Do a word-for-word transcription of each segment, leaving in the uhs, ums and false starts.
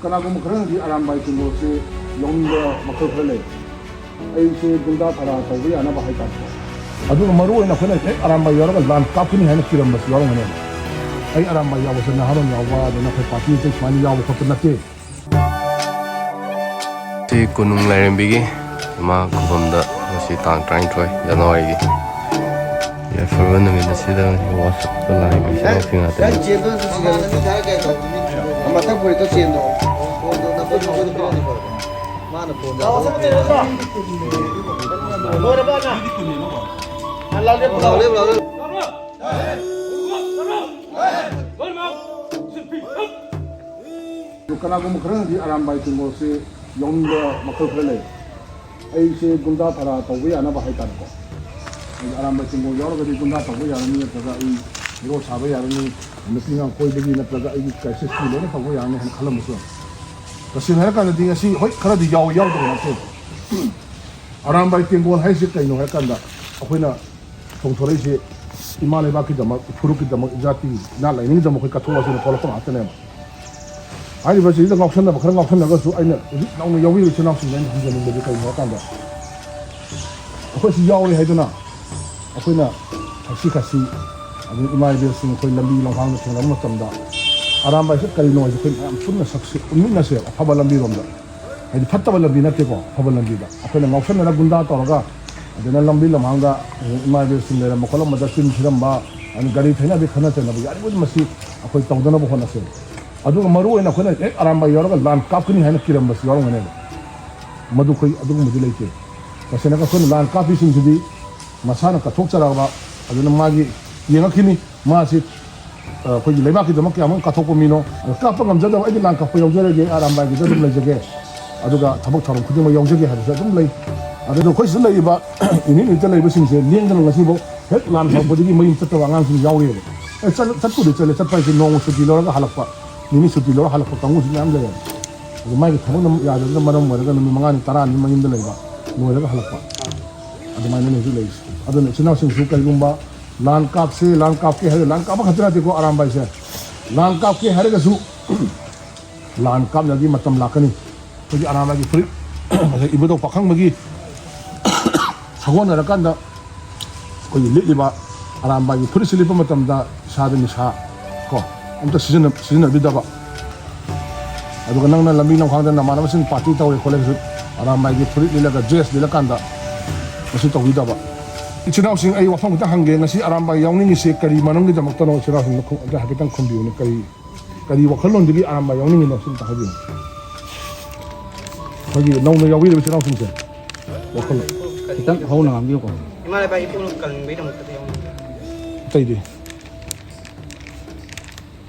ꯀꯅꯥꯒꯨꯝꯕ ꯈꯔꯅꯗꯤ ꯑꯔꯥꯝꯕꯥꯏ ꯇꯦꯡꯒꯣꯜꯁꯤ ꯌꯥꯎꯅꯤꯡꯕ ꯃꯈꯜ ꯈꯔ ꯂꯩ꯫ ꯑꯩꯁꯦ ꯒꯨꯟꯗꯥ ꯐꯔꯥ ꯇꯧꯕ ꯌꯥꯅꯕ ꯍꯥꯏꯇꯥꯔꯦꯀꯣ꯫ ꯑꯗꯨꯒ ꯃꯔꯨ ꯑꯣꯏꯅ ꯑꯩꯈꯣꯏꯅ ꯍꯦꯛ ꯑꯔꯥꯝꯕꯥꯏ ꯌꯥꯎꯔꯒ ꯂꯥꯟ ꯀꯥꯞꯀꯅꯤ ꯍꯥꯏꯅ ꯀꯤꯔꯝꯕꯁꯨ ꯌꯥꯎꯔꯝꯒꯅꯦꯕ꯫ ꯑꯩ ꯑꯔꯥꯝꯕꯥꯏ ꯌꯥꯎꯕꯁꯦ ꯅꯍꯥꯔꯣꯟ ꯌꯥꯎꯕ, ꯑꯗꯨꯅ ꯑꯩꯈꯣꯏ ꯄꯥꯔꯇꯤ ꯑꯇꯩ ꯁꯨꯃꯥꯏꯅ ꯌꯥꯎꯕ ꯈꯣꯠꯄ ꯅꯠꯇꯦ꯫ ꯁꯤ ꯀꯣꯅꯨꯡ ꯂꯥꯏꯔꯦꯝꯕꯤꯒꯤ ꯏꯃꯥ ꯈꯨꯕꯝꯗ ꯉꯁꯤ ꯇꯥꯡ ꯇꯔꯥꯅꯤꯊꯣꯏ ꯖꯅꯋꯥꯔꯤꯒꯤ ꯌꯥꯏꯐꯔꯕ ꯅꯨꯃꯤꯠ ꯑꯁꯤꯗ ꯋꯥꯁꯛꯄ ꯂꯥꯏ ꯃꯤꯁꯛ ꯉꯥꯛꯇꯅꯤ꯫ ꯃꯊꯪ ꯐꯨꯔꯤꯠꯇꯣ ꯆꯦꯟꯗꯣ꯫ ꯃꯥꯅ ꯐꯣꯟ ꯂꯣꯏꯔꯕ ꯅꯪ? ꯂꯥꯎ, ꯂꯦꯞꯄꯨ, ꯂꯥꯎ, ꯂꯦꯞꯄꯨ, ꯂꯥꯎ, ꯂꯦꯞꯄꯨ꯫ ꯀꯅꯥꯒꯨꯝꯕ ꯈꯔꯅꯗꯤ ꯑꯔꯥꯝꯕꯥꯏ ꯇꯦꯡꯒꯣꯜꯁꯦ ꯌꯥꯎꯅꯤꯡꯕ ꯃꯈꯜ ꯈꯔ ꯂꯩ꯫ ꯑꯩꯁꯦ ꯒꯨꯟꯗꯥ ꯐꯔꯥ ꯇꯧꯕ ꯌꯥꯅꯕ ꯍꯥꯏꯇꯥꯔꯦꯀꯣ꯫ ꯑꯩ ꯑꯔꯥꯝꯕꯥꯏ ꯇꯦꯡꯒꯣꯜ ꯌꯥꯎꯔꯒꯗꯤ ꯒꯨꯟꯗꯥ ꯇꯧꯕ ꯌꯥꯔꯅꯤ, ꯅꯠꯇ꯭ꯔꯒ ꯑꯩ ꯍꯤꯔꯣ ꯁꯥꯕ ꯌꯥꯔꯅꯤ, ꯅꯨꯄꯤ ꯑꯉꯥꯡ ꯀꯣꯏꯕꯒꯤ ꯅꯠꯇ꯭ꯔꯒ ꯑꯩꯒꯤ ꯀ꯭ꯔꯥꯏꯁꯤꯁꯀꯤ ꯂꯣꯏꯅ ꯇꯧꯕ ꯌꯥꯔꯅꯤ ꯍꯥꯏꯅ ꯈꯜꯂꯝꯕꯁꯨ ꯌꯥꯏ꯫ ꯇꯁꯦꯡꯅ ꯍꯥꯏꯔꯀꯥꯟꯗꯗꯤ ꯉꯁꯤ ꯍꯣꯏ ꯈꯔꯗꯤ ꯌꯥꯎ ꯌꯥꯎꯗꯕ ꯅꯠꯇꯦ꯫ ꯑꯔꯥꯝꯕꯥꯏ ꯇꯦꯡꯒꯣꯜ ꯍꯥꯏꯁꯦ ꯀꯩꯅꯣ ꯍꯥꯏꯔꯀꯥꯟꯗ ꯑꯩꯈꯣꯏꯅ ꯆꯣꯡꯊꯣꯔꯛꯏꯁꯦ ꯏꯃꯥ ꯂꯩꯕꯥꯛꯀꯤꯗꯃꯛ, ꯐꯨꯔꯨꯞꯀꯤꯗꯃꯛ, ꯏꯖꯥꯇꯤ ꯏꯅꯥꯠ ꯂꯥꯏꯅꯤꯡꯒꯤꯗꯃꯛ ꯑꯩꯈꯣꯏ ꯀꯠꯊꯣꯛꯑꯁꯦꯅ ꯊꯣꯛꯂꯛꯄ ꯉꯥꯛꯇꯅꯦꯕ꯫ ꯍꯥꯏꯔꯤꯕꯁꯤꯗ ꯉꯥꯎꯁꯟꯅꯕ ꯈꯔ ꯉꯥꯎꯁꯟꯅꯔꯒꯁꯨ ꯑꯩꯅ ꯍꯧꯖꯤꯛ ꯅꯧꯅ ꯌꯥꯎꯕꯤꯔꯤꯕ ꯏꯆꯤꯜ ꯏꯅꯥꯎꯁꯤꯡꯗ ꯑꯩꯅ ꯍꯪꯖꯅꯤꯡꯕꯗꯤ ꯀꯩꯅꯣ ꯍꯥꯏꯔꯀꯥꯟꯗ ꯑꯩꯈꯣꯏꯁꯨ ꯌꯥꯎꯔꯦ ꯍꯥꯏꯗꯨꯅ ꯑꯩꯈꯣꯏꯅ ꯊꯛꯁꯤ ꯈꯥꯁꯤ ꯑꯗꯒꯤ ꯏꯃꯥ ꯏꯕꯦꯜꯁꯤꯡ ꯑꯩꯈꯣꯏ ꯂꯝꯕꯤ ꯂꯝꯈꯥꯡꯗ ꯊꯦꯡꯅꯕ ꯃꯇꯝꯗ ꯑꯔꯥꯝꯕꯥꯏꯁꯦ ꯀꯔꯤꯅꯣ ꯍꯥꯏꯁꯦ ꯑꯩꯈꯣꯏ ꯃꯌꯥꯝ ꯄꯨꯟꯅ ꯁꯛꯁꯤ ꯎꯠꯃꯤꯟꯅꯁꯦꯕ ꯑꯐꯕ ꯂꯝꯕꯤꯔꯣꯝꯗ꯫ ꯍꯥꯏꯗꯤ ꯐꯠꯇꯕ ꯂꯝꯕꯤ ꯅꯠꯇꯦꯀꯣ, ꯑꯐꯕ ꯂꯝꯕꯤꯗ꯫ ꯑꯩꯈꯣꯏꯅ ꯉꯥꯎꯁꯟꯅꯔ ꯒꯨꯟꯗꯥ ꯇꯧꯔꯒ ꯑꯗꯨꯅ ꯂꯝꯕꯤ ꯂꯝꯍꯥꯡꯗ ꯏꯃꯥ ꯏꯕꯦꯜꯁꯤꯡ ꯂꯩꯔꯝꯕ ꯈꯣꯠꯂꯝꯕꯗ ꯆꯤꯟ ꯊꯤꯔꯝꯕ, ꯑꯗꯨ ꯒꯥꯔꯤ ꯊꯩꯅꯕꯤ ꯈꯠꯅ ꯆꯩꯅꯕ ꯌꯥꯔꯤꯕꯗꯤ ꯃꯁꯤ ꯑꯩꯈꯣꯏ ꯇꯧꯗꯅꯕ ꯍꯣꯠꯅꯁꯦ꯫ ꯑꯗꯨꯒ ꯃꯔꯨ ꯑꯣꯏꯅ ꯑꯩꯈꯣꯏꯅ ꯍꯦꯛ ꯑꯔꯥꯝꯕꯥꯏ ꯌꯥꯎꯔꯒ ꯂꯥꯟ ꯀꯥꯞꯀꯅꯤ ꯍꯥꯏꯅ ꯀꯤꯔꯝꯕꯁꯨ ꯌꯥꯎꯔꯝꯒꯅꯦꯕ꯫ ꯃꯗꯨ ꯑꯩꯈꯣꯏ ꯑꯗꯨꯒꯨꯝꯕꯗꯤ ꯂꯩꯇꯦ꯫ ꯇꯁꯦꯡꯅ ꯑꯩꯈꯣꯏꯅ ꯂꯥꯟ ꯀꯥꯞꯄꯤꯁꯤꯡꯁꯤꯗꯤ ꯃꯁꯥꯅ ꯀꯠꯊꯣꯛꯆꯔꯛꯑꯕ, ꯑꯗꯨꯅ ꯃꯥꯒꯤ ꯌꯦꯡꯉꯛꯈꯤꯅꯤ꯫ ꯃꯥꯁꯤ ꯑ, ꯑꯩꯈꯣꯏꯒꯤ ꯂꯩꯕꯥꯛꯀꯤꯗꯃꯛ ꯀꯌꯥꯃꯨꯛ ꯀꯠꯊꯣꯛꯄ ꯃꯤꯅꯣ꯫ ꯑꯗꯣ ꯀꯥꯞꯄ ꯉꯝꯖꯗꯕ ꯑꯩꯗꯤ ꯂꯥꯟ ꯀꯥꯞꯄ ꯌꯥꯎꯖꯔꯒꯦ, ꯑꯔꯥꯝꯕꯥꯏꯒꯤꯗ ꯑꯗꯨꯝ ꯂꯩꯖꯒꯦ, ꯑꯗꯨꯒ ꯊꯕꯛ ꯊꯧꯔꯝ ꯈꯨꯗꯤꯡꯃꯛ ꯌꯥꯎꯖꯒꯦ ꯍꯥꯏꯕꯁꯨ ꯑꯗꯨꯝ ꯂꯩ꯫ ꯑꯗꯨꯅ ꯑꯩꯈꯣꯏ ꯁꯤꯗ ꯂꯩꯔꯤꯕ unit unitꯇ ꯂꯩꯕꯁꯤꯡꯁꯦ ꯂꯦꯡꯗꯅ ꯉꯁꯤꯐꯥꯎ ꯍꯦꯛ ꯂꯥꯟ ꯍꯧꯔꯛꯄꯗꯒꯤ ꯃꯌꯨꯝ ꯆꯠꯇꯕ ꯑꯉꯥꯡꯁꯤꯡ ꯌꯥꯎꯔꯤꯑꯕ꯫ ꯑꯦ, ꯆꯠ-, ꯆꯠꯄꯨꯗꯤ ꯆꯠꯂꯦ, ꯆꯠꯄ ꯍꯥꯏꯁꯦ ꯅꯣꯡꯃ ꯁꯨꯇꯤ ꯂꯧꯔꯒ ꯍꯜꯂꯛꯄ, ꯅꯤꯅꯤ ꯁꯨꯇꯤ ꯂꯧꯔꯒ ꯍꯜꯂꯛꯄ ꯀꯥꯡꯕꯨꯁꯨ ꯃꯌꯥꯝ ꯂꯩꯌꯦꯕ꯫ ꯑꯗꯨ ꯃꯥꯒꯤ ꯊꯕꯛꯅ ꯌꯥꯗꯕꯅ ꯃꯔꯝ ꯑꯣꯏꯔꯒ ꯅꯨꯃꯤꯠ ꯃꯉꯥꯅꯤ ꯇꯔꯥꯅꯤ ꯃꯌꯨꯝꯗ ꯂꯩꯕ, ꯂꯣꯏꯔꯒ ꯍꯜꯂꯛꯄ, ꯑꯗꯨꯃꯥꯏꯅ ꯍꯧꯖꯤꯛ ꯂꯩꯔꯤꯁꯦ꯫ ꯑꯗꯨꯅ ꯏꯆꯤꯟ ꯏꯅꯥꯎꯁꯤꯡꯁꯨ ꯀꯔꯤꯒꯨꯝꯕ ꯂꯥꯟ ꯀꯥꯞꯁꯦ, ꯂꯥꯟ ꯀꯥꯞꯀꯦ ꯍꯥꯏꯔꯒ, ꯂꯥꯟ ꯀꯥꯞꯄ ꯈꯛꯇ ꯅꯠꯇꯦꯀꯣ ꯑꯔꯥꯝꯕꯥꯏꯁꯦ, ꯂꯥꯟ ꯀꯥꯞꯀꯦ ꯍꯥꯏꯔꯒꯁꯨ ꯂꯥꯟ ꯀꯥꯞꯅꯕꯒꯤ ꯃꯇꯝ ꯂꯥꯛꯀꯅꯤ꯫ ꯑꯩꯈꯣꯏꯒꯤ ꯑꯔꯥꯝꯕꯥꯏꯒꯤ ꯐꯨꯔꯤꯠ, ꯉꯁꯥꯏ ꯏꯕꯨꯙꯧ ꯄꯥꯈꯪꯕꯒꯤ ꯁꯥꯒꯣꯟꯅꯔꯀꯥꯟꯗ ꯑꯩꯈꯣꯏꯒꯤ ꯂꯤꯠꯂꯤꯕ ꯑꯔꯥꯝꯕꯥꯏꯒꯤ ꯐꯨꯔꯤꯠꯁꯤ ꯂꯤꯠꯄ ꯃꯇꯝꯗ ꯏꯁꯥꯗ ꯅꯤꯁꯥ ꯀꯣ ꯑꯝꯇ ꯁꯤꯖꯤꯟꯅ-, ꯁꯤꯖꯤꯟꯅꯕꯤꯗꯕ꯫ ꯑꯗꯨꯒ ꯅꯪꯅ ꯂꯝꯕꯤ ꯂꯝꯈꯥꯡꯗ ꯅꯃꯥꯟꯅꯕꯁꯤꯡ ꯄꯥꯔꯇꯤ ꯇꯧꯔꯦ ꯈꯣꯠꯂꯦ ꯍꯥꯏꯔꯁꯨ ꯑꯔꯥꯝꯕꯥꯏꯒꯤ ꯐꯨꯔꯤꯠ ꯂꯤꯠꯂꯒ ꯗ꯭ꯔꯦꯁ ꯂꯤꯠꯂꯀꯥꯟꯗ ꯃꯁꯤ ꯇꯧꯕꯤꯗꯕ꯫ ꯏꯆꯤꯟ ꯏꯅꯥꯎꯁꯤꯡ, ꯑꯩ ꯋꯥꯐꯝ ꯈꯤꯇꯪ ꯍꯪꯒꯦ꯫ ꯉꯁꯤ ꯑꯔꯥꯝꯕꯥꯏ ꯌꯥꯎꯅꯤꯡꯉꯤꯁꯦ ꯀꯔꯤ ꯃꯔꯝꯒꯤꯗꯃꯛꯇꯅꯣ? ꯏꯆꯤꯟ ꯏꯅꯥꯎꯁꯤꯡꯅ ꯈꯨ-, ꯑꯝꯇ ꯍꯥꯏꯐꯦꯠꯇꯪ ꯈꯨꯝꯕꯤꯌꯨꯅꯦ꯫ ꯀꯔꯤ, ꯀꯔꯤ ꯋꯥꯈꯜꯂꯣꯟꯗꯒꯤ ꯑꯔꯥꯝꯕꯥꯏ ꯌꯥꯎꯅꯤꯡꯉꯤꯅꯣ? ꯁꯤ ꯑꯝꯇ ꯍꯥꯏꯕꯤꯌꯨ꯫ ꯑꯩꯈꯣꯏꯒꯤ ꯅꯧꯅ ꯌꯥꯎꯕꯤꯔꯤꯕ ꯏꯆꯤꯟ ꯏꯅꯥꯎꯁꯤꯡꯁꯦ ꯋꯥꯈꯜꯂꯣꯟ꯫ ꯈꯤꯇꯪ ꯍꯧꯅ ꯉꯥꯡꯕꯤꯌꯨꯀꯣ꯫ ꯏꯃꯥ ꯂꯩꯕꯥꯛ ꯏꯄꯨꯅ ꯀꯟꯕꯩꯗꯃꯛꯇꯗꯤ ꯌꯥꯎꯅꯤꯡꯉꯤ꯫ ꯑꯇꯩꯗꯤ?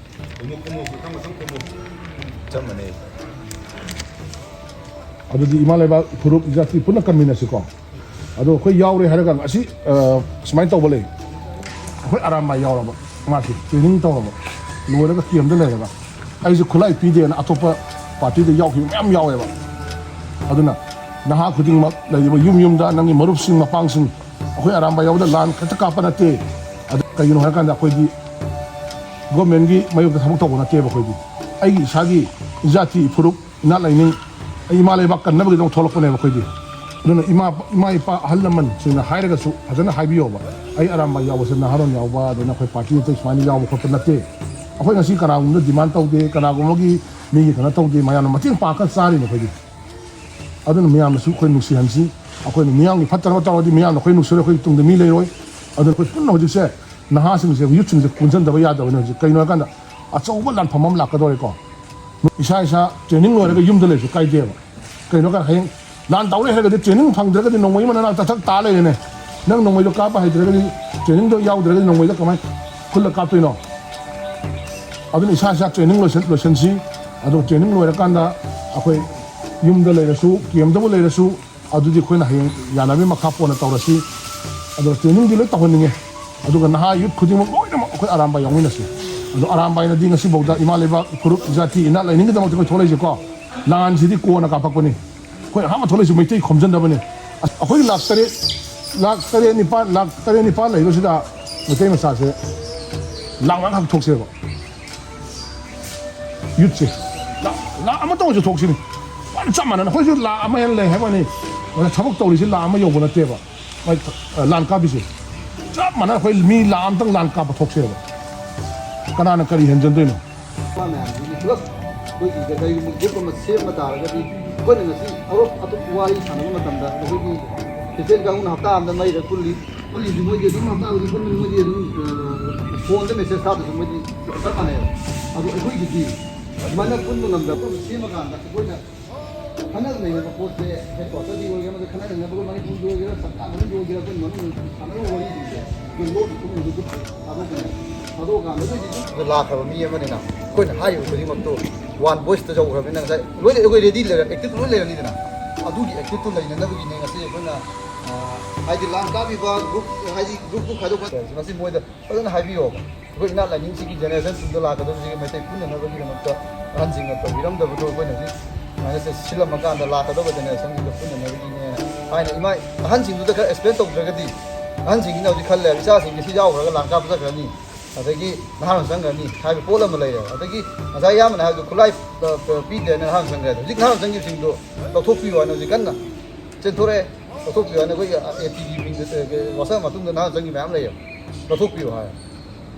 ꯆꯞ ꯃꯥꯟꯅꯩ꯫ ꯑꯗꯨꯗꯤ ꯏꯃꯥ ꯂꯩꯕꯥꯛ ꯐꯨꯔꯨꯞ ꯏꯖꯥꯇꯤ ꯄꯨꯟꯅ ꯀꯟꯃꯤꯟꯅꯁꯤꯀꯣ꯫ ꯑꯗꯣ ꯑꯩꯈꯣꯏ ꯌꯥꯎꯔꯦ ꯍꯥꯏꯔꯒ ꯉꯁꯤ, ꯑ, ꯁꯨꯃꯥꯏꯅ ꯇꯧꯕ ꯂꯩ꯫ ꯑꯩꯈꯣꯏ ꯑꯔꯥꯝꯕꯥꯏ ꯌꯥꯎꯔꯕ, ꯃꯥꯁꯤ ꯇ꯭ꯔꯦꯅꯤꯡ ꯇꯧꯔꯕ, ꯂꯣꯏꯔꯒ ꯀꯦꯝꯗ ꯂꯩꯔꯕ, ꯑꯩꯁꯦ ꯈꯨꯠꯂꯥꯏ ꯄꯤꯗꯦꯅ ꯑꯇꯣꯞꯄ ꯄꯥꯔꯇꯤꯗ ꯌꯥꯎꯈꯤꯕ ꯃꯌꯥꯝ ꯌꯥꯎꯋꯦꯕ꯫ ꯑꯗꯨꯅ ꯅꯍꯥ ꯈꯨꯗꯤꯡꯃꯛ ꯂꯩꯔꯤꯕ ꯌꯨꯝ ꯌꯨꯝꯗ ꯅꯪꯒꯤ ꯃꯔꯨꯞꯁꯤꯡ ꯃꯄꯥꯡꯁꯤꯡ, ꯑꯩꯈꯣꯏ ꯑꯔꯥꯝꯕꯥꯏ ꯌꯥꯎꯕꯗ ꯂꯥꯟ ꯈꯛꯇ ꯀꯥꯞꯄ ꯅꯠꯇꯦ꯫ ꯑꯗꯨ ꯀꯩꯒꯤꯅꯣ ꯍꯥꯏꯔꯀꯥꯟꯗ ꯑꯩꯈꯣꯏꯗꯤ ꯒꯣꯔꯃꯦꯟꯒꯤ ꯃꯥꯌꯣꯛꯇ ꯊꯕꯛ ꯇꯧꯕ ꯅꯠꯇꯦꯕ꯫ ꯑꯩꯈꯣꯏꯗꯤ ꯑꯩꯒꯤ ꯏꯁꯥꯒꯤ ꯏꯖꯥꯇꯤ ꯐꯨꯔꯨꯞ ꯏꯅꯥꯠ ꯂꯥꯏꯅꯤꯡ, ꯑꯩ ꯏꯃꯥ ꯂꯩꯕꯥꯛ ꯀꯟꯅꯕꯒꯤꯗꯃꯛ ꯊꯣꯛꯂꯛꯄꯅꯦꯕ ꯑꯩꯈꯣꯏꯗꯤ꯫ ꯑꯗꯨꯅ ꯏꯃꯥ, ꯏꯃꯥ ꯏꯄꯥ ꯑꯍꯜ ꯂꯃꯟꯁꯤꯡꯅ ꯍꯥꯏꯔꯒꯁꯨ ꯐꯖꯅ ꯍꯥꯏꯕꯤꯌꯣꯕ꯫ ꯑꯩ ꯑꯔꯥꯝꯕꯥꯏ ꯌꯥꯎꯕꯁꯦ ꯅꯍꯥꯔꯣꯟ ꯌꯥꯎꯕ, ꯑꯗꯨꯅ ꯑꯩꯈꯣꯏ ꯄꯥꯔꯇꯤ ꯑꯇꯩ ꯁꯨꯃꯥꯏꯅ ꯌꯥꯎꯕ ꯈꯣꯠꯄ ꯅꯠꯇꯦ꯫ ꯑꯩꯈꯣꯏ ꯉꯁꯤ ꯀꯅꯥꯒꯨꯝꯕꯗ ꯗꯤꯃꯥꯟ ꯇꯧꯗꯦ, ꯀꯅꯥꯒꯨꯝꯕꯒꯤ ꯃꯤꯒꯤ ꯀꯩꯅꯣ ꯇꯧꯗꯦ, ꯃꯌꯥꯝꯅ ꯃꯇꯦꯡ ꯄꯥꯡꯉꯒ ꯆꯥꯔꯤꯅꯦ ꯑꯩꯈꯣꯏꯗꯤ꯫ ꯑꯗꯨꯅ ꯃꯌꯥꯝꯅꯁꯨ ꯑꯩꯈꯣꯏ ꯅꯨꯡꯁꯤꯍꯟꯁꯤ꯫ ꯑꯩꯈꯣꯏꯅ ꯃꯤꯌꯥꯝꯒꯤ ꯐꯠꯇꯅꯕ ꯇꯧꯔꯗꯤ ꯃꯤꯌꯥꯝꯅ ꯑꯩꯈꯣꯏ ꯅꯨꯡꯁꯤꯔꯣꯏ, ꯑꯩꯈꯣꯏꯒꯤ ꯇꯨꯡꯗ ꯃꯤ ꯂꯩꯔꯣꯏ꯫ ꯑꯗꯨꯅ ꯑꯩꯈꯣꯏ ꯄꯨꯟꯅ ꯍꯧꯖꯤꯛꯁꯦ ꯅꯍꯥꯁꯤꯡꯁꯦ, ꯌꯨꯠꯁꯤꯡꯁꯦ ꯄꯨꯟꯁꯤꯟꯗꯕ ꯌꯥꯗꯕꯅꯤ ꯍꯧꯖꯤꯛ꯫ ꯀꯩꯅꯣ ꯍꯥꯏꯀꯥꯟꯗ ꯑꯆꯧꯕ ꯂꯥꯟꯐꯝ ꯑꯃ ꯂꯥꯛꯀꯗꯧꯔꯦꯀꯣ꯫ ꯏꯁꯥ ꯏꯁꯥ ꯇ꯭ꯔꯦꯅꯤꯡ ꯂꯣꯏꯔꯒ ꯌꯨꯝꯗ ꯂꯩꯔꯁꯨ ꯀꯥꯏꯗꯦꯕ꯫ ꯀꯩꯅꯣ ꯍꯥꯏꯀꯥꯟꯗ ꯍꯌꯦꯡ ꯂꯥꯟ ꯇꯧꯔꯦ ꯍꯥꯏꯔꯒꯗꯤ ꯇ꯭ꯔꯦꯅꯤꯡ ꯐꯪꯗ꯭ꯔꯒꯗꯤ ꯅꯣꯡꯃꯩ ꯑꯃ ꯅꯅꯥꯛꯇ ꯊꯛ ꯇꯥ ꯂꯩꯔꯦꯅꯦ꯫ ꯅꯪ ꯅꯣꯡꯃꯩꯗꯣ ꯀꯥꯞꯄ ꯍꯩꯇ꯭ꯔꯒꯗꯤ, ꯇ꯭ꯔꯦꯅꯤꯡꯗꯣ ꯌꯥꯎꯗ꯭ꯔꯒꯗꯤ ꯅꯣꯡꯃꯩꯗꯣ ꯀꯃꯥꯏꯅ ꯈꯨꯜꯂ ꯀꯥꯞꯇꯣꯏꯅꯣ? ꯑꯗꯨꯅ ꯏꯁꯥ ꯏꯁꯥ ꯇ꯭ꯔꯦꯅꯤꯡ ꯂꯣꯏꯁꯟ-, ꯂꯣꯏꯁꯟꯁꯤ꯫ ꯑꯗꯨꯒ ꯇ꯭ꯔꯦꯅꯤꯡ ꯂꯣꯏꯔꯀꯥꯟꯗ ꯑꯩꯈꯣꯏ ꯌꯨꯝꯗ ꯂꯩꯔꯁꯨ, ꯀꯦꯝꯗꯕꯨ ꯂꯩꯔꯁꯨ, ꯑꯗꯨꯗꯤ ꯑꯩꯈꯣꯏꯅ ꯍꯌꯦꯡ ꯌꯥꯅꯕꯒꯤ ꯃꯈꯥ ꯄꯣꯟꯅ ꯇꯧꯔꯁꯤ꯫ ꯑꯗꯣ ꯇ꯭ꯔꯦꯅꯤꯡꯗꯤ ꯂꯣꯏ ꯇꯧꯍꯟꯅꯤꯡꯉꯦ꯫ ꯑꯗꯨꯒ ꯅꯍꯥ ꯌꯨꯠ ꯈꯨꯗꯤꯡꯃꯛ ꯂꯣꯏꯅꯃꯛ ꯑꯩꯈꯣꯏ ꯑꯔꯥꯝꯕꯥꯏ ꯌꯥꯎꯃꯤꯟꯅꯁꯤ꯫ ꯑꯗꯣ ꯑꯔꯥꯝꯕꯥꯏꯅꯗꯤ ꯉꯁꯤꯐꯥꯎꯗ ꯏꯃꯥ ꯂꯩꯕꯥꯛ, ꯐꯨꯔꯨꯞ, ꯖꯥꯇꯤ, ꯏꯅꯥꯠ ꯂꯩꯅꯤꯡꯒꯤꯗꯃꯛꯇ ꯑꯩꯈꯣꯏ ꯊꯣꯛꯂꯛꯏꯁꯦꯀꯣ꯫ ꯂꯥꯟꯁꯤꯗꯤ ꯀꯣꯟꯅ ꯀꯥꯞꯄꯛꯄꯅꯤ꯫ ꯑꯩꯈꯣꯏ ꯑꯍꯥꯟꯕ ꯊꯣꯛꯂꯛꯏꯁꯤ ꯃꯩꯇꯩ ꯈꯣꯝꯖꯤꯟꯅꯕꯅꯤ꯫ ꯑꯁ, ꯑꯩꯈꯣꯏ ꯂꯥꯛ ꯇꯔꯦꯠ, ꯂꯥꯛ ꯇꯔꯦꯠ ꯅꯤꯄꯥꯜ, ꯂꯥꯛ ꯇꯔꯦꯠ ꯅꯤꯄꯥꯜ ꯂꯩꯕꯁꯤꯗ ꯃꯩꯇꯩ ꯃꯆꯥꯁꯦ ꯂꯥꯛ ꯃꯉꯥ ꯈꯛ ꯊꯣꯛꯁꯦꯕ꯫ ꯌꯨꯠꯁꯦ ꯂꯥꯛ ꯂꯥꯛ ꯑꯃꯇꯪ ꯑꯣꯏꯔꯁꯨ ꯊꯣꯛꯁꯤꯅꯦ꯫ ꯐꯖꯅ ꯆꯞ ꯃꯥꯟꯅꯅ ꯑꯩꯈꯣꯏꯁꯨ ꯂꯥꯛ ꯑꯃ ꯍꯦꯟꯅ ꯂꯩ ꯍꯥꯏꯕ ꯋꯥꯅꯤ꯫ ꯑꯗ ꯊꯕꯛ ꯇꯧꯔꯤꯁꯤ ꯂꯥꯛ ꯑꯃ ꯌꯧꯕ ꯅꯠꯇꯦꯕ꯫ ꯃꯥꯏ, ꯑ, ꯂꯥꯟ ꯀꯥꯞꯄꯤꯁꯦ ꯆꯞ ꯃꯥꯟꯅꯅ ꯑꯩꯈꯣꯏ ꯃꯤ ꯂꯥꯛ ꯑꯃꯇꯪ ꯂꯥꯟ ꯀꯥꯞꯄ ꯊꯣꯛꯁꯦꯕ꯫ ꯀꯅꯥꯅ ꯀꯔꯤ ꯍꯦꯟꯖꯟꯗꯣꯏꯅꯣ? ꯅꯨꯄꯥ ꯃꯌꯥꯝꯁꯤꯒꯤ ꯄꯨꯂꯞ ꯑꯩꯈꯣꯏꯒꯤ ꯀꯔꯤꯒꯨꯝꯕ ꯒ꯭ꯔꯨꯞ ꯑꯃ ꯁꯦꯝꯕ ꯇꯥꯔꯒꯗꯤ, ꯑꯩꯈꯣꯏꯅ ꯉꯁꯤ ꯑꯇꯣꯞ ꯑꯇꯣꯞꯄ ꯋꯥꯔꯤ ꯁꯥꯟꯅꯕ ꯃꯇꯝꯗ ꯑꯩꯈꯣꯏꯒꯤ ꯈ꯭ꯔꯤꯁꯇꯤꯌꯥꯟ ꯀꯥꯡꯕꯨꯅ ꯍꯞꯇꯥ ꯑꯃꯗ ꯃꯩꯔ ꯄꯨꯜꯂꯤ꯫ ꯄꯨꯜꯂꯤꯁꯤ ꯃꯣꯏꯗꯤ ꯑꯗꯨꯝ ꯍꯞꯇꯥ ꯈꯨꯗꯤꯡ ꯄꯨꯟꯕꯅꯤ, ꯃꯣꯏꯗꯤ ꯑꯗꯨꯝ, ꯑ, ꯐꯣꯟꯗ ꯃꯦꯁꯦꯖ ꯊꯥꯗ꯭ꯔꯁꯨ ꯃꯣꯏꯗꯤ ꯆꯞ ꯃꯥꯟꯅꯩꯕ꯫ ꯑꯗꯣ ꯑꯩꯈꯣꯏꯒꯤꯗꯤ ꯑꯗꯨꯃꯥꯏꯅ ꯄꯨꯟꯕ ꯉꯝꯗꯕ ꯁꯦꯝꯃꯀꯥꯟꯗ ꯑꯩꯈꯣꯏꯅ ꯈꯟꯅ ꯅꯩꯅꯕ ꯄꯣꯠꯁꯦ ꯍꯦꯗ ꯀ꯭ꯋꯥꯇꯔꯒꯤ ꯑꯣꯏꯒꯦꯔꯥ, ꯑꯃꯗ ꯈꯟꯅ ꯅꯩꯅꯕ ꯃꯅꯤꯄꯨꯔꯒꯤ ꯑꯣꯏꯒꯦꯔꯥ, ꯁꯔꯀꯥꯔ ꯃꯅꯨꯡꯒꯤ ꯑꯣꯏꯒꯦꯔꯥ, ꯑꯩꯈꯣꯏ ꯃꯅꯨꯡꯗ ꯁꯥꯟꯅꯔꯤꯕ ꯋꯥꯔꯤꯁꯤꯡꯁꯦ ꯑꯩꯈꯣꯏ ꯂꯣꯟ ꯊꯨꯝ ꯍꯧꯖꯤꯛ ꯊꯥꯗꯣꯛꯄꯅꯦ꯫ ꯊꯥꯗꯣꯛꯑꯀꯥꯟꯗ ꯑꯩꯈꯣꯏꯗꯤ ꯑꯗꯨꯝ ꯑꯗꯨ ꯂꯥꯛꯈ꯭ꯔꯕ ꯃꯤ ꯑꯃꯅꯤꯅ ꯑꯩꯈꯣꯏꯅ ꯍꯥꯏꯔꯤꯕ ꯈꯨꯗꯤꯡꯃꯛꯇꯨ ꯋꯥꯟ ꯚꯣꯏꯁꯇ ꯌꯧꯈ꯭ꯔꯕꯅꯤꯅ ꯉꯁꯥꯏ ꯂꯣꯏꯅ ꯑꯩꯈꯣꯏ ꯔꯦꯗꯤ ꯂꯩꯔ-, ꯑꯦꯛꯇꯤꯞ ꯂꯣꯏ ꯂꯩꯔꯅꯤꯗꯅ꯫ ꯑꯗꯨꯒꯤ ꯑꯦꯛꯇꯤꯞꯇꯨ ꯂꯩꯅꯅꯕꯒꯤꯅꯦ ꯉꯁꯤ ꯑꯩꯈꯣꯏꯅ, ꯑ, ꯍꯥꯏꯗꯤ ꯂꯥꯟ ꯀꯥꯞꯄꯤꯕ ꯒ꯭ꯔꯨꯞ, ꯍꯥꯏꯗꯤ ꯒ꯭ꯔꯨꯞ ꯒ꯭ꯔꯨꯞ ꯈꯥꯏꯗꯣꯛꯄ ꯃꯁꯤ ꯃꯣꯏꯗ ꯐꯖꯅ ꯍꯥꯏꯕꯤꯌꯣꯕ꯫ ꯑꯩꯈꯣꯏ ꯏꯅꯥꯠ ꯂꯥꯏꯅꯤꯡꯁꯤꯒꯤ ꯖꯦꯅꯦꯔꯦꯁꯟ ꯇꯨꯡꯗ ꯂꯥꯛꯀꯗꯧꯔꯤꯁꯤꯒꯤ ꯃꯩꯇꯩ ꯄꯨꯟꯅꯅꯕꯒꯤꯗꯃꯛꯇ ꯑꯍꯟꯁꯤꯡꯅ ꯇꯧꯕꯤꯔꯝꯗꯕꯗꯣ ꯑꯩꯈꯣꯏꯅ ꯍꯧꯖꯤꯛ ꯁꯨꯃꯥꯏꯅ ꯁꯤ-, ꯁꯤꯜꯂꯝꯃꯀꯥꯟꯗ ꯂꯥꯛꯀꯗꯧꯕ ꯖꯦꯅꯦꯔꯦꯁꯟꯁꯤꯡꯗ ꯄꯨꯟꯅꯅꯕꯒꯤꯅꯦꯅ ꯍꯥꯏꯅ ꯏꯃꯥ ꯑꯍꯟꯁꯤꯡꯗꯨꯗ ꯈꯔ ꯑꯦꯛꯁꯄ꯭ꯂꯦꯟ ꯇꯧꯗ꯭ꯔꯒꯗꯤ ꯑꯍꯟꯁꯤꯡꯁꯤꯅ ꯍꯧꯖꯤꯛ ꯈꯜꯂꯦꯕ, "ꯏꯆꯥꯁꯤꯡꯁꯦ ꯁꯤ ꯌꯥꯎꯈ꯭ꯔꯒ ꯂꯥꯡ ꯀꯥꯞꯄ ꯆꯠꯈ꯭ꯔꯅꯤ, ꯑꯗꯒꯤ ꯅꯍꯥꯔꯣꯜ ꯆꯪꯈ꯭ꯔꯅꯤ" ꯍꯥꯏꯕ ꯄꯣꯠ ꯑꯃ ꯂꯩꯔꯦꯕ꯫ ꯑꯗꯒꯤ ꯉꯁꯥꯏ ꯏꯌꯥꯝꯕꯅ ꯍꯥꯏꯕꯗꯣ ꯈꯨꯠꯂꯥꯏ, ꯑ, ꯑ, ꯄꯤꯗ꯭ꯔꯦꯅ ꯅꯍꯥꯔꯣꯜ ꯆꯪꯈ꯭ꯔꯦ꯫ ꯍꯧꯖꯤꯛ ꯅꯍꯥꯔꯣꯜ ꯆꯪꯈꯤꯕꯁꯤꯡꯗꯣ ꯂꯧꯊꯣꯛꯄꯤꯌꯨ ꯍꯥꯏꯅ ꯍꯧꯖꯤꯛ ꯀꯟꯅ ꯆꯦꯟꯊꯣꯔꯛꯑꯦ꯫ ꯂꯧꯊꯣꯛꯄꯤꯌꯨ ꯍꯥꯏꯅ ꯑꯩꯈꯣꯏꯒꯤ, ꯑ, ꯑꯦ ꯇꯤ ꯚꯤ ꯋꯤꯡꯗ, ꯑ, ꯋꯥꯆꯞ ꯃꯇꯨꯡꯗ ꯅꯍꯥꯔꯣꯜ ꯆꯪꯈꯤꯕ ꯃꯌꯥꯝ ꯂꯩꯌꯦꯕ꯫ ꯂꯧꯊꯣꯛꯄꯤꯌꯨ ꯍꯥꯏ꯫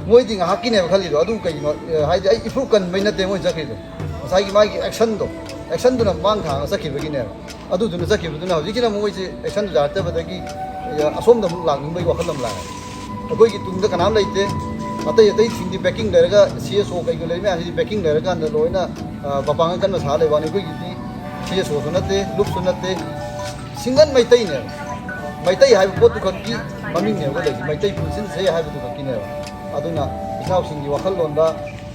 ꯃꯣꯏꯗꯤ ꯉꯥꯏꯍꯥꯛꯀꯤꯅꯦꯕ ꯈꯜꯂꯤꯗꯣ꯫ ꯑꯗꯨ ꯀꯩꯒꯤꯅꯣ? ꯑꯦ, ꯍꯥꯏꯗꯤ ꯑꯩ ꯏꯄ꯭ꯔꯨꯞ ꯀꯟꯕꯩ ꯅꯠꯇꯦ ꯃꯣꯏ ꯆꯠꯈ꯭ꯔꯤꯗꯣ꯫ ꯉꯁꯥꯏꯒꯤ ꯃꯥꯒꯤ ꯑꯦꯛꯁꯟꯗꯣ, ꯑꯦꯛꯁꯟꯗꯨꯅ ꯃꯥꯡ ꯊꯥꯡꯉꯒ ꯆꯠꯈꯤꯕꯒꯤꯅꯦꯕ꯫ ꯑꯗꯨꯗꯨꯅ ꯆꯠꯈꯤꯕꯗꯨꯅ ꯍꯧꯖꯤꯛꯀꯤꯅ ꯑꯃꯨꯛ ꯃꯣꯏꯁꯦ ꯑꯦꯛꯁꯟꯗꯨ ꯌꯥꯔꯛꯇꯕꯗꯒꯤ, ꯑꯦ, ꯑꯁꯣꯝꯗ ꯑꯃꯨꯛ ꯂꯥꯛꯅꯤꯡꯕꯒꯤ ꯋꯥꯈꯜ ꯑꯃ ꯂꯥꯛꯑꯦ꯫ ꯑꯩꯈꯣꯏꯒꯤ ꯇꯨꯡꯗ ꯀꯅꯥꯝ ꯂꯩꯇꯦ꯫ ꯑꯇꯩ ꯑꯇꯩꯁꯤꯡꯗꯤ ꯕꯦꯀꯤꯡ ꯂꯩꯔꯒ, ꯁꯤ ꯑꯦꯁ ꯑꯣ ꯀꯩꯀꯩ ꯂꯩꯔꯤ ꯃꯌꯥꯝꯁꯤꯗꯤ ꯕꯦꯀꯤꯡ ꯂꯩꯔꯀꯥꯟꯗ ꯂꯣꯏꯅ, ꯑ, ꯃꯄꯥꯡꯒꯜ ꯀꯟꯅ ꯁꯥ ꯂꯩꯕ ꯋꯥꯅꯤ꯫ ꯑꯩꯈꯣꯏꯒꯤꯗꯤ ꯁꯤ ꯑꯦꯁ ꯑꯣꯁꯨ ꯅꯠꯇꯦ, ꯂꯨꯞꯁꯨ ꯅꯠꯇꯦ, ꯁꯤꯡꯒꯟ ꯃꯩꯇꯩꯅꯦꯕ꯫ ꯃꯩꯇꯩ ꯍꯥꯏꯕ ꯄꯣꯠꯇꯨ ꯈꯛꯀꯤ ꯃꯃꯤꯡꯅꯦꯕ ꯂꯩꯁꯦ, ꯃꯩꯇꯩ ꯄꯨꯟꯁꯤꯟꯁꯦ ꯍꯥꯏꯕꯗꯨ ꯈꯛꯀꯤꯅꯦꯕ꯫ ꯑꯗꯨꯅ ꯏꯆꯤꯟ ꯏꯅꯥꯎꯁꯤꯡꯒꯤ ꯋꯥꯈꯜꯂꯣꯟꯗ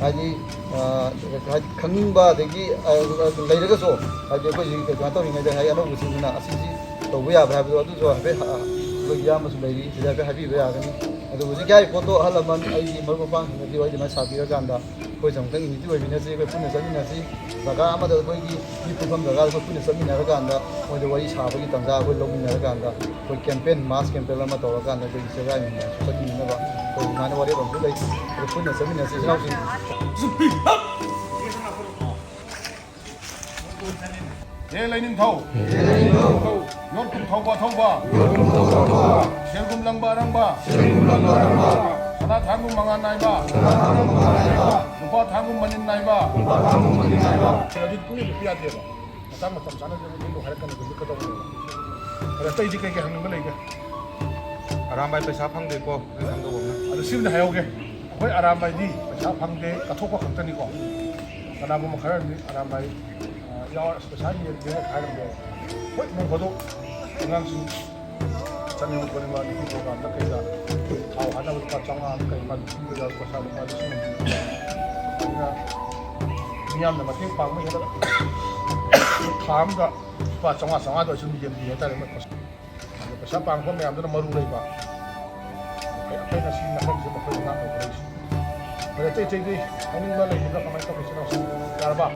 ꯍꯥꯏꯗꯤ, ꯑ, ꯍꯥꯏꯗꯤ ꯈꯪꯅꯤꯡꯕ, ꯑꯗꯒꯤ, ꯑ, ꯑ, ꯂꯩꯔꯒꯁꯨ, ꯍꯥꯏꯗꯤ ꯑꯩꯈꯣꯏꯁꯤ ꯀꯩꯅꯣ ꯇꯧꯔꯤꯉꯩꯗ ꯍꯥꯏꯗꯤ ꯑꯅꯧꯕꯁꯤꯡꯗꯨꯅ ꯑꯁꯤꯁꯤ ꯇꯧꯕ ꯌꯥꯕ꯭ꯔꯥ ꯍꯥꯏꯕꯗꯣ ꯑꯗꯨꯁꯨ ꯍꯥꯏꯐꯦꯠ, ꯑ, ꯑꯩꯈꯣꯏꯒꯤ ꯏꯌꯥꯝꯕꯁꯨ ꯂꯩꯔꯤ, ꯁꯤꯗ ꯍꯥꯏꯐꯦꯠ ꯍꯥꯏꯕꯤꯕ ꯌꯥꯒꯅꯤ꯫ ꯑꯗꯨ ꯍꯧꯖꯤꯛꯀꯤ ꯍꯥꯏꯔꯤꯕ ꯄꯣꯠꯇꯣ ꯑꯍꯜ ꯂꯃꯟ ꯑꯩꯒꯤ ꯃꯔꯨꯞ ꯃꯄꯥꯡꯁꯤꯡꯅꯗꯤ ꯋꯥꯔꯤ ꯑꯗꯨꯃꯥꯏꯅ ꯁꯥꯕꯤꯔꯀꯥꯟꯗ ꯑꯩꯈꯣꯏꯁꯨ ꯑꯃꯨꯛꯇꯪ ꯌꯨꯅꯤꯇꯤ ꯑꯣꯏꯃꯤꯟꯅꯁꯤ, ꯑꯩꯈꯣꯏ ꯄꯨꯟꯅ ꯆꯠꯃꯤꯟꯅꯁꯤ꯫ ꯖꯒꯥ ꯑꯃꯗ ꯑꯩꯈꯣꯏꯒꯤ ꯃꯤ ꯄꯨꯟꯐꯝ ꯖꯒꯥꯗ ꯑꯩꯈꯣꯏ ꯄꯨꯟꯅ ꯆꯠꯃꯤꯟꯅꯔꯀꯥꯟꯗ ꯃꯣꯏꯗ ꯋꯥꯔꯤ ꯁꯥꯕꯒꯤ ꯇꯥꯟꯖꯥ ꯑꯩꯈꯣꯏ ꯂꯧꯃꯤꯟꯅꯔꯀꯥꯟꯗ ꯑꯩꯈꯣꯏ ꯀꯦꯝꯄꯦꯟ, ꯃꯥꯁ ꯀꯦꯝꯄꯦꯟ ꯑꯃ ꯇꯧꯔꯀꯥꯟꯗ ꯑꯩꯈꯣꯏꯒꯤ ꯆꯦꯒꯥꯏ ꯃꯌꯥꯝꯁꯨ ꯆꯠꯃꯤꯟꯅꯅꯕ ꯑꯩꯈꯣꯏ ꯑꯗꯨꯃꯥꯏꯅ ꯋꯥꯔꯦꯞ ꯑꯃꯁꯨ ꯂꯩ꯫ ꯑꯗꯨ ꯄꯨꯟꯅ ꯆꯠꯃꯤꯟꯅꯁꯤ ꯏꯆꯤꯟ ꯏꯅꯥꯎꯁꯤꯡ꯫ ꯍꯦ ꯂꯩꯅꯤꯡꯊꯧ, ꯌꯣꯠꯀꯨꯝ ꯊꯧꯕ ꯊꯧꯕ, ꯁꯦꯜꯒꯨꯝ ꯂꯪꯕ ꯑꯔꯪꯕ, ꯁꯅꯥ ꯊꯥꯡꯒꯨꯝ ꯃꯉꯥꯜ ꯅꯥꯏꯕ, ꯂꯨꯄꯥ ꯊꯥꯡꯒꯨꯝ ꯃꯅꯤꯜ ꯅꯥꯏꯕ꯫ ꯑꯗꯨꯗꯤ ꯄꯨꯡ ꯅꯨꯄꯤ ꯌꯥꯗꯦꯕ꯫ ꯃꯇꯥꯡ ꯃꯇꯝ ꯆꯥꯅ ꯑꯗꯨꯝ ꯍꯥꯏꯔꯛꯀꯅꯤ, ꯑꯗꯨꯝ ꯀꯩꯗꯧꯕꯅꯦꯕ꯫ ꯑꯗ ꯑꯇꯩꯗꯤ ꯀꯩ ꯀꯩ ꯍꯪꯅꯤꯡꯕ ꯂꯩꯒꯦ? ꯑꯔꯥꯝꯕꯥꯏ ꯄꯩꯁꯥ ꯐꯪꯗꯦꯀꯣ, ꯅꯣꯏ ꯈꯪꯗꯧꯕ ꯑꯃꯅ꯫ ꯑꯗꯨ ꯁꯤꯃꯗꯤ ꯍꯥꯏꯍꯧꯒꯦ, ꯑꯩꯈꯣꯏ ꯑꯔꯥꯝꯕꯥꯏꯗꯤ ꯄꯩꯁꯥ ꯐꯪꯗꯦ, ꯀꯠꯊꯣꯛꯄ ꯈꯛꯇꯅꯤꯀꯣ꯫ ꯀꯅꯥꯒꯨꯝꯕ ꯈꯔꯗꯤ ꯑꯔꯥꯝꯕꯥꯏ, ꯑ, ꯌꯥꯎ-, ꯄꯩꯁꯥ ꯌꯦꯟꯒꯦ ꯍꯥꯏꯔꯝꯕ ꯌꯥꯏ꯫ ꯍꯣꯏ, ꯅꯣꯡ ꯐꯥꯗꯣꯛ ꯑꯉꯥꯡꯁꯤꯡ ꯆꯠꯅꯤꯡꯕ ꯈꯣꯠꯅꯤꯡꯕ ꯅꯨꯄꯤ ꯄ꯭ꯔꯣꯒ꯭ꯔꯥꯝꯗ ꯀꯩꯗ ꯊꯥꯎ ꯍꯥꯟꯅꯕ ꯂꯨꯄꯥ ꯆꯥꯝꯃꯉꯥ ꯑꯃ ꯀꯩ ꯑꯃ ꯄꯤꯕ ꯌꯥꯎꯏ, ꯄꯩꯁꯥ ꯂꯨꯄꯥ ꯂꯤꯁꯤꯡ ꯑꯃ ꯄꯤꯕ꯫ ꯑꯗꯨꯅ ꯃꯤꯌꯥꯝꯅ ꯃꯇꯦꯡ ꯄꯥꯡꯕ ꯍꯦꯜꯂꯒ ꯊꯥ ꯑꯃꯗ ꯂꯨꯄꯥ ꯆꯥꯝꯃꯉꯥ, ꯆꯥꯝꯃꯉꯥꯗ ꯑꯣꯏꯔꯁꯨ ꯑꯗꯨꯝ ꯌꯦꯟꯕꯤ ꯍꯥꯏꯇꯥꯔꯦ꯫ ꯃꯣꯏ ꯄꯩꯁꯥ, ꯑꯗꯣ ꯄꯩꯁꯥ ꯄꯥꯡꯕ ꯃꯌꯥꯝꯗꯨꯅ ꯃꯔꯨ ꯂꯩꯕ꯫ ꯑꯩ, ꯑꯩꯈꯣꯏꯅ ꯁꯤ ꯅꯥꯀꯟꯁꯤꯗ ꯃꯈꯣꯏꯗ ꯉꯥꯡꯅꯕ ꯂꯩꯔꯤꯁꯦ꯫ ꯑꯗꯣ ꯑꯇꯩ ꯑꯇꯩꯗꯤ ꯍꯥꯏꯅꯤꯡꯕ ꯂꯩꯔꯤꯕ꯭ꯔꯥ? ꯀꯃꯥꯏꯅ ꯇꯧꯒꯦ, ꯏꯆꯤꯟ ꯏꯅꯥꯎꯁꯤꯡ? ꯌꯥꯔꯕ?